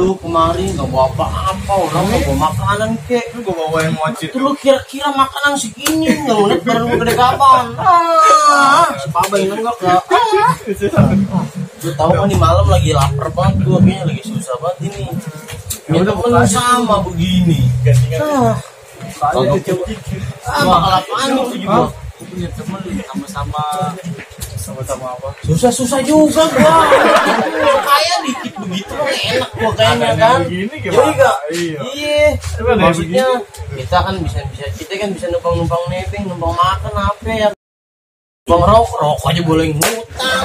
lu kemarin gak bawa apa-apa, orang gak bawa makanan kek. Lu gua bawain mochi. Itu lu kira-kira makanan segini, nggak ngeliat baru gede kapan? Si Papa ini enggak kak. Lu tahu kan di malam lagi lapar banget, gua kayaknya lagi susah banget ini. Minta menu sama begini. Kalau Bakal apaan itu juga? Punya temen sama-sama apa? Susah-susah juga gua. Kayak dikit begitu kan enak gua kayaknya kan. Begini Iya gimana? enggak? Iya. Iya. Coba deh, Maksudnya kita kan kita kan bisa numpang nebeng, numpang makan apa ya. Numpang rokok aja boleh ngutang.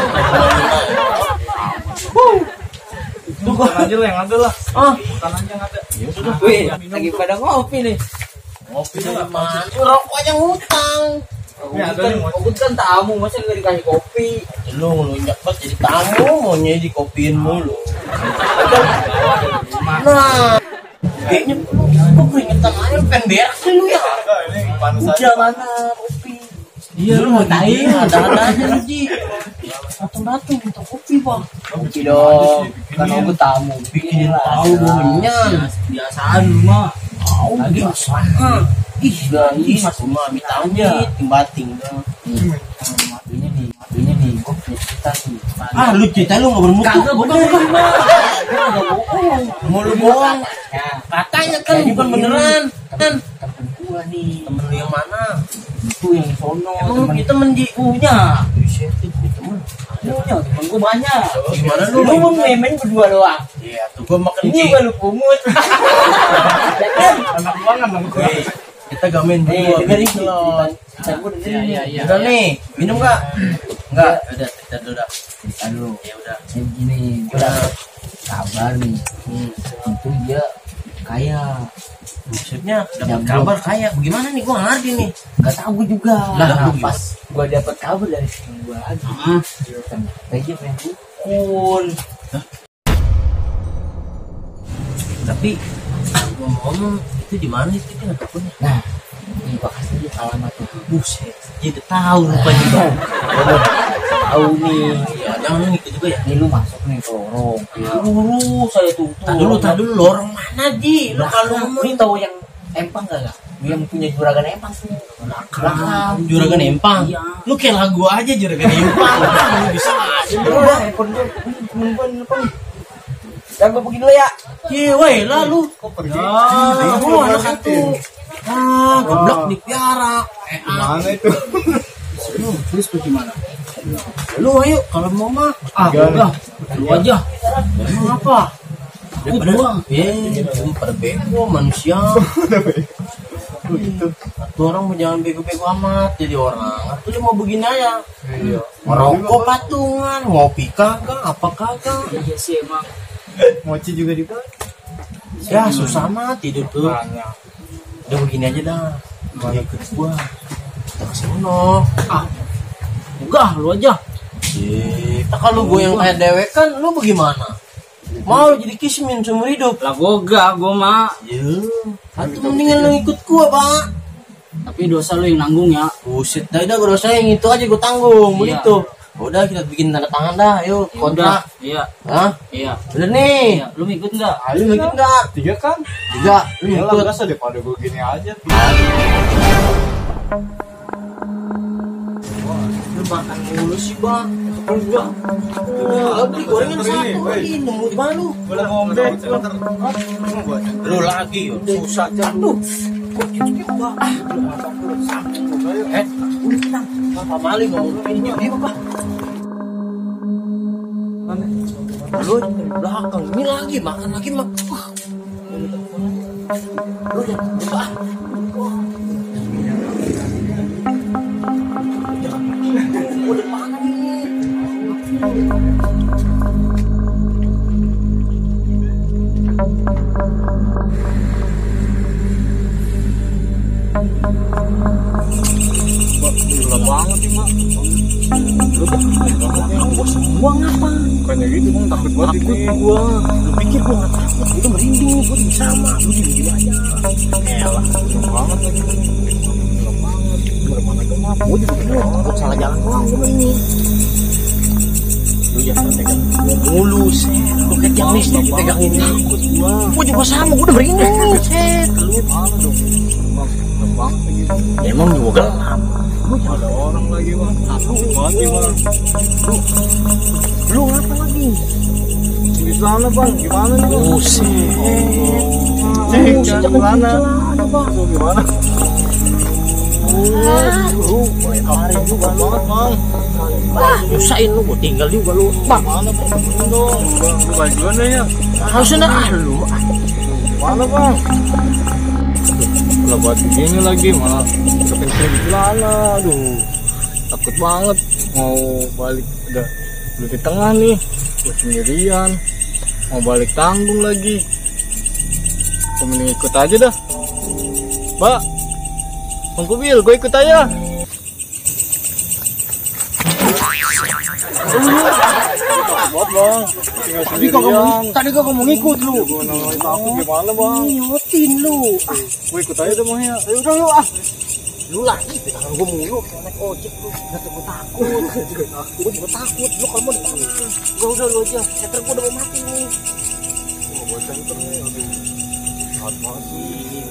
Itu kan aja lah yang ada lah. Makan aja yang ada. Ya sudah. Wih, lagi pada ngopi nih. Ngopi dari mana? Rokok aja ngutang. Ini ada nih mochi. Aku kan tamu, masa nggak dikasih kopi? Lu ngelunjak banget jadi tamu, maunya dikopiin mulu. Nah, kayaknya kok keringetan aja pengen berak sih lu ya. Enggak, ini panas aja. Udah mana kopi? Iya, lu mau Iya, ada aja lu Ji. Datang minta kopi bang. Kopi dong. Kan aku tamu. Bikinin tahu dominan. Biasaan lu mah. Tahu biasa. Ih, garis cuma mitanya timbating. Matunya nih, gue punya cerita sih. Ah, lu cerita lu nggak bermutu. Kagak, bukan. Mau lu bohong. Nah, Katanya kan bukan beneran. Kan temen gua nih. temen lu yang mana? Itu yang di sono. Emang lu kita menji punya. temen. Punya, temen gua banyak. Gimana lu? Lu mau main berdua doang. Iya, tuh gua makan Ini juga lu pungut. Ya kan? Anak banget dong gua. Kita gak main Nih, berdua. dengerin gitu nih. loh. Kita gua dengerin nih. Udah nih, minum gak? Enggak, udah, kita dulu dah. Cerita dulu. Ya udah. Saya begini, gua dapet kabar nih. Itu dia kaya. Maksudnya dapat Yang kabar kayak bagaimana nih? Gua nggak ngerti nih. Gak tahu gue juga. Lah, Nah, lu pas gua dapet kabar dari temen gua lagi. Ternyata dia pengen dukun. Tapi ngomong itu di mana itu kan ataupun Nah, ini gua kasih dia alamatnya. buset. Jadi tahu rupanya bang. Tahu nih. Ya jangan lu ngikut juga ya. Ini lu masuk nih ke lorong. Lurus saya tuh. Tadi dulu lorong mana Ji? Lu kalau ngomong Lu tahu yang empang gak? Yang punya juragan empang tuh. Belakang. Juragan Empang. Iya. Lu kayak lagu aja Juragan Empang. Lu bisa aja. Udah, handphone gue. Temen gue nelfon. Dan gue pergi dulu ya. Cewek lah lu. Kok pergi? Lu anak satu. Ah, goblok dipiara. Mana itu? Terus tuh gimana? Lu ayo kalau mau mah. Udah. Lu aja. Emang apa? Aku doang. Pada bego manusia. Gitu. Tuh orang mau jangan bego-bego amat jadi orang. Aku cuma begini aja. Iya. Merokok patungan, ngopi kagak, apa kagak. Iya sih emang. Mochi juga dibuat. Ya susah amat tidur tuh. Banyak. Udah begini aja dah. Gak ikut gua. Kita kesono. Enggak, lu aja. Kalau gue yang kayak dewek kan, lu bagaimana? Mau jadi kismin seumur hidup? Lah gua mah. Ya, atau mendingan lu ikut gua, Pak. Tapi dosa lu yang nanggung ya. Buset, dah udah gue yang itu aja gue tanggung, Iya. begitu. Udah kita bikin tanda tangan dah, yuk kontrak. Iya. Hah? Iya. Udah nih. Iya. Lu mau ikut enggak? Lu mau ikut nggak? 3 kan? 3, lu Iyalah ikut. berasa daripada gue gini aja. Lu makan mulu sih, Bang. Enggak. Udah, beli gorengan satu lagi, nemu di mana lu? Gue lagi ngombe. Lu lagi, susah aduh. Kok gitu sih, Bang? Udah tenang. Pak Mali ngomong ini apa? Lu dari belakang ini lagi makan lagi mak. Lu jangan lupa. Udah makan ini. Gila banget nih mak. Lu Gua ngapa? bukannya gitu bang, takut banget ini. Gua, lu pikir gua nggak takut? Itu merinding, gua juga sama. Lu diem aja. Elah, Gila banget lagi. Gila banget. gimana gua mah? Gua juga bingung. Gua salah jalan doang gua ini. Lu jangan pegang gua mulu sih. Lu kayak yang nih pegangin. Bang. Gua juga sama, gua udah merinding. Set. Lu mana dong? Bang, gelap banget lagi bang. Ya, emang juga gelap. Ada orang lagi bang. Takut banget bang. Lu ngapa lagi? Di sana bang, gimana nih bang? Buset. Jangan gimana? Bang. Tuh gimana? Hari juga banget bang. Wah, nyusahin lu, gua tinggal juga lu. Bang, Mana bang? Turun dong. Bang, lu bajuan deh ya. harusnya lu. Mana bang? Lah buat begini lagi malah kepencet di celana. Aduh, takut banget mau balik udah di tengah nih. Gue sendirian mau balik tanggung lagi. Mending ikut aja dah. Mbak, Bang Kubil, gue ikut aja. Buat bang, Tadi gua mau ngikut lu. gue namanya takut gimana bang? Ngikutin lu. Gue ikut aja deh bang ya. Ayo udah lu ah. Lu lagi pegangan gua mulu kayak naik ojek lu. Kata gua takut. Gua juga takut. Lu kalau mau ditangkap. Gua udah lu aja. Seter gua udah mau mati nih. Mau buat center nih, aduh. Hot banget sih.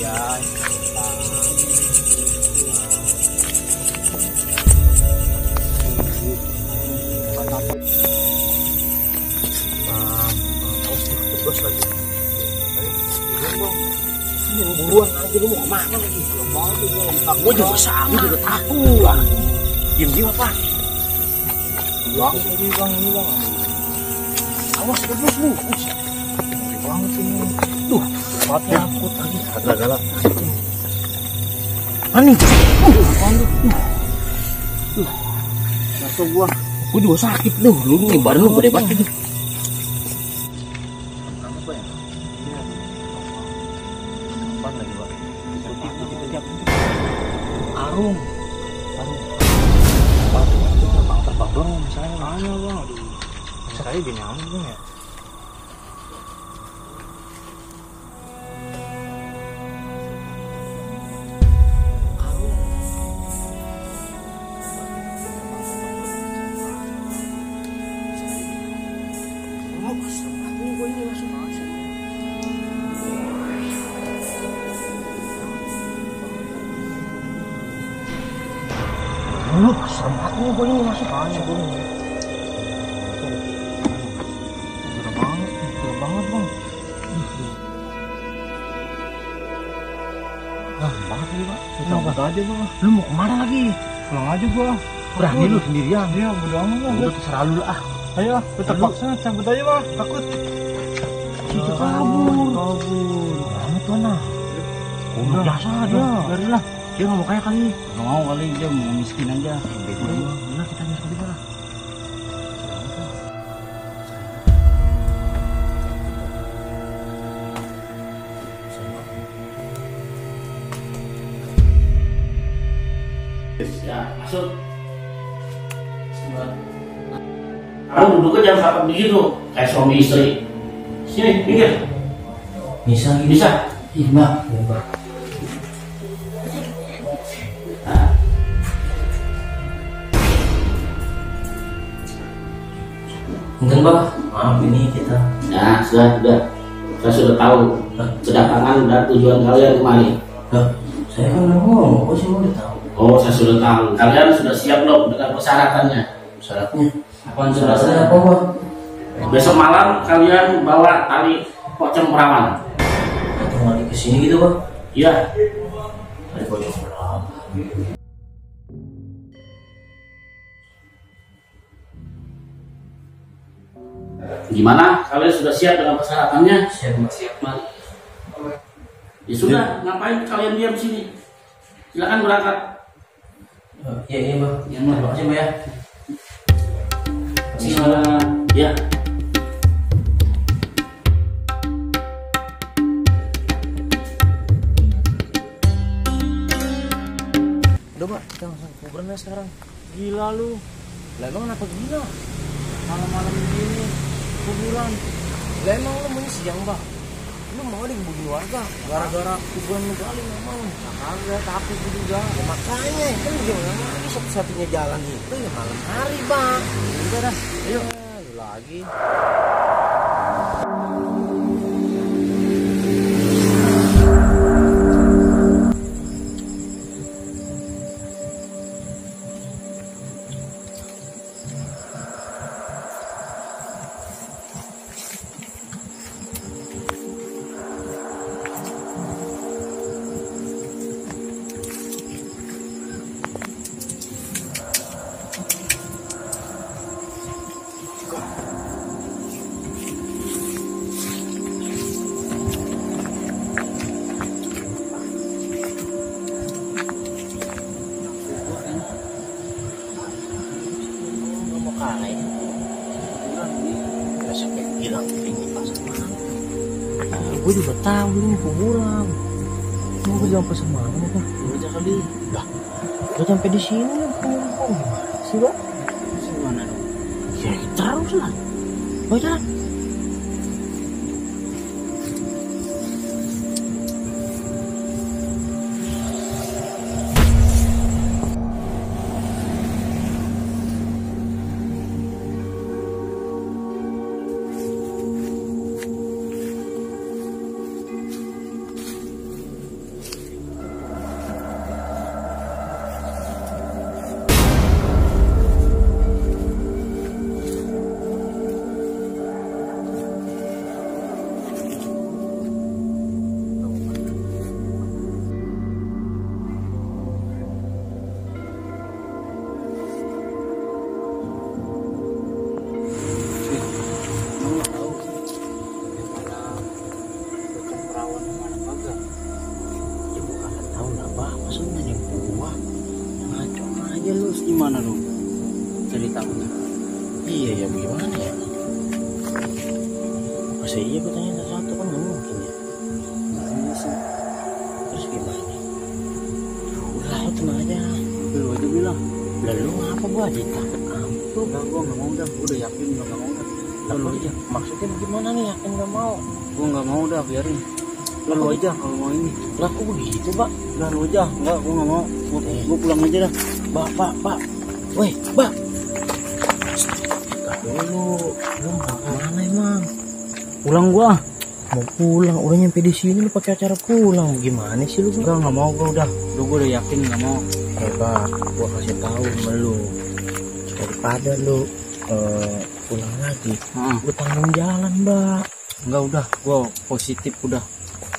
Ya. Terus lagi. Buruan aja lu mau kemana lagi? Gua juga sama. Gua juga takut. Diam apa? Bang, lagi bang ini bang. Awas terus lu. Ngeri banget ini. Tuh, Mati takut lagi. galak. Ani. Masuk gua. Gua juga sakit tuh. Lu nih badan lu gede banget. Apaan lagi bang? Arung. Terbang dong misalnya. Ayo bang. Aduh. Masa kayak gini aman bang ya? Lu serem banget nih gua ini masuk. Ayo bang. Gerah banget bang. Banget nih pak. Cabut aja bang. Lu mau kemana lagi? Pulang aja gua. Berani lu sendirian. Iya bodo amat lah. Udah terserah lu lah. Ayo kita terpaksa cabut aja bang. Takut. Kita kabur. Mana tuh nah? Udah biasa aja. Biarinlah. Dia nggak mau kaya kali. Nggak mau kali dia mau miskin aja. Udah kita nyusul di mana? Ya, masuk. Kamu duduknya jangan rapat begitu, kayak suami istri. Sini, pinggir. Bisa. Iya, Mbak. Nah. Mungkin Mbak, maaf ini kita. Ya, sudah. Saya sudah tahu kedatangan dan tujuan kalian kemari. Saya kan udah ngomong, kok sih udah tahu. Oh, saya sudah tahu. Kalian sudah siap belum dengan persyaratannya? Syaratnya. Apaan Syaratnya syaratnya? apa, Mbak? Besok malam kalian bawa tali pocong perawan. Datang lagi ke sini gitu, Bang. Iya. Tadi pocong berapa? Gimana? Kalian sudah siap dengan persyaratannya? Siap, Mbak. Siap, Mbak. Ya sudah, ngapain kalian diam sini? Silakan berangkat. Iya, Mbak. Iya, Mbak. Terima kasih, Mbak ya. Silakan. Ya. Udah, Mbak. Kita langsung kuburan sekarang. Gila lu. Lah emang kenapa gila? Malam-malam begini kuburan. Lah emang lu mau siang, Mbak? Lu mau digebukin warga gara-gara kuburan lu kali memang. Kagak takut gua juga. Ya makanya kan gimana lagi satu-satunya jalan itu ya malam hari, Bang. Udah dah. Ayo. Lu lagi. kali. Gak sampai bilang ini pas mana. Gue juga tahu lu mau pulang. Mau gue sampai semalam apa? Lu aja kali. Lah, gue sampai di sini pulang gimana sih, Pak? Gimana dong? Ya terus lah. Oh jalan. Gimana dong ceritanya? Iya ya gimana ya? Masa iya gue tanya satu-satu kan nggak mungkin ya. Iya sih. Terus gimana? Udah lu tenang aja. Lu aja bilang. Lah lu ngapa gua ditangkap kamu? Enggak, gua nggak mau dah. Gua udah yakin gua nggak mau dah. Lu aja. Maksudnya gimana nih yakin nggak mau? Gua nggak mau dah, biarin. Lu aja kalau mau ini. Lah kok begitu pak? Lu aja. Enggak, gua nggak mau. Gua pulang aja dah. Pak. Weh, Pak. Dulu, lu mau kemana emang? Pulang gua. Mau pulang, udah nyampe di sini lu pakai acara pulang. Gimana sih lu? Enggak, nggak mau gua udah. Gua udah yakin nggak mau. Pak, gua kasih tahu sama lu. Daripada lu pulang lagi, lu tanggung jalan, Mbak. Enggak, udah. Gua positif udah.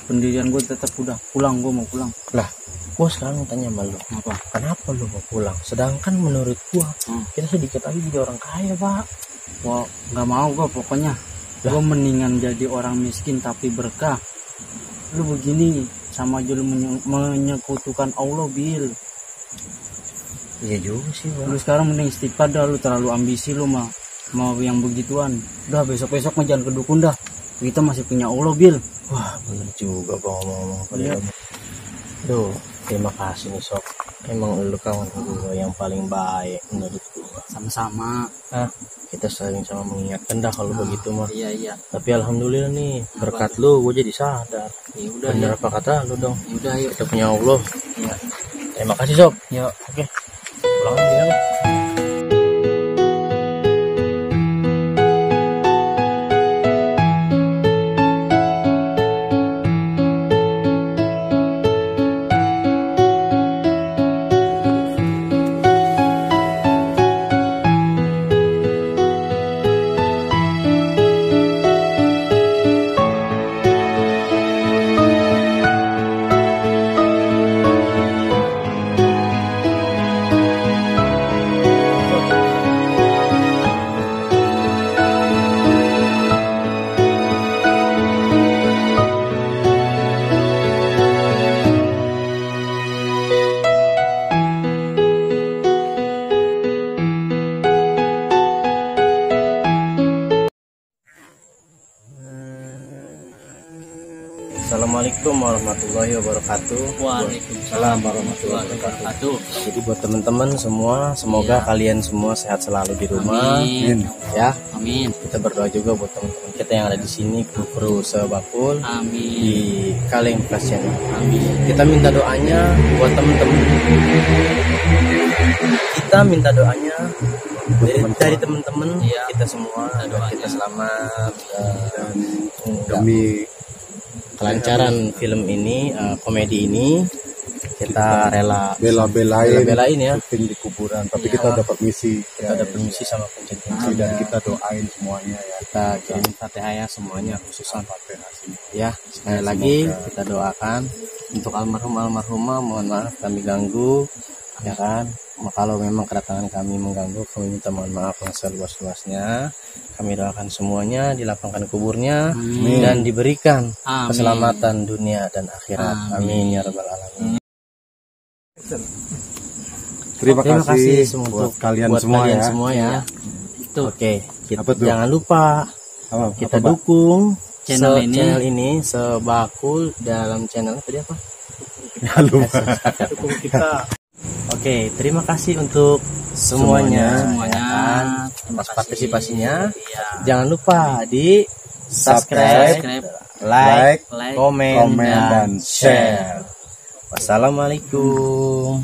Pendirian gua tetap udah. Pulang, gua mau pulang. Lah, gua sekarang tanya sama lu. Apa? Kenapa lu mau pulang? Sedangkan menurut gua, kita sedikit lagi jadi orang kaya, Pak. Wah, nggak mau gua pokoknya. Gua mendingan jadi orang miskin tapi berkah. Lu begini sama aja lu menyekutukan Allah, Bil. Iya juga sih, Pak. Lu sekarang mending istighfar dah, lu terlalu ambisi lu mah. Mau yang begituan. Udah besok-besok mah jangan ke dukun dah. Kita masih punya Allah, Bil. Wah, bener juga Bang ngomong-ngomong pada Iya. kamu. Duh, terima kasih nih Sob. Emang lu kawan gue yang paling baik menurut gue. Sama-sama. Kita sering sama mengingatkan dah kalau begitu mah. Iya. Tapi alhamdulillah nih berkat lu gue jadi sadar. Ya udah, Bener ya. apa kata lu dong? Ya udah, yuk. Kita punya Allah. Iya. Terima kasih Sob. Yuk. Oke. Pulang aja ya. Assalamualaikum warahmatullahi wabarakatuh. Waalaikumsalam warahmatullahi wabarakatuh. Jadi buat teman-teman semua, semoga kalian semua sehat selalu di rumah. Amin. Ya, Amin. kita berdoa juga buat teman-teman kita yang ada di sini, kru sebakul di Amin. Kaleng Kasian. Amin. Kita minta doanya buat teman-teman. Kita minta doanya dari teman-teman Iya. kita semua agar kita selamat dan demi kelancaran film ini, komedi ini. Kita rela bela-belain ya. Syuting di kuburan, tapi Iya. kita dapat misi. Kita ada permisi sama pencetak Dan kita doain semuanya ya. kita kirim Fatihah ya semuanya, khususan Fatihah sini. ya. Sekali lagi kita doakan untuk almarhumah, mohon maaf kami ganggu ya kan. Kalau memang kedatangan kami mengganggu, kami minta mohon maaf yang seluas-luasnya. Kami doakan semuanya dilapangkan kuburnya dan diberikan Amin. keselamatan dunia dan akhirat. Amin ya rabbal alamin. Terima kasih buat kalian buat semua kalian ya. semua ya. Tuh. Oke, Apa tuh? jangan lupa kita Pak? dukung Channel channel ini. ini sebakul dalam channel tadi apa? Jangan lupa. Dukung kita. Oke, terima kasih untuk semuanya, Semuanya. ya kan, atas Terima kasih. partisipasinya. Iya. Jangan lupa di subscribe, Subscribe, like, like, komen, komen, dan share. Wassalamualaikum.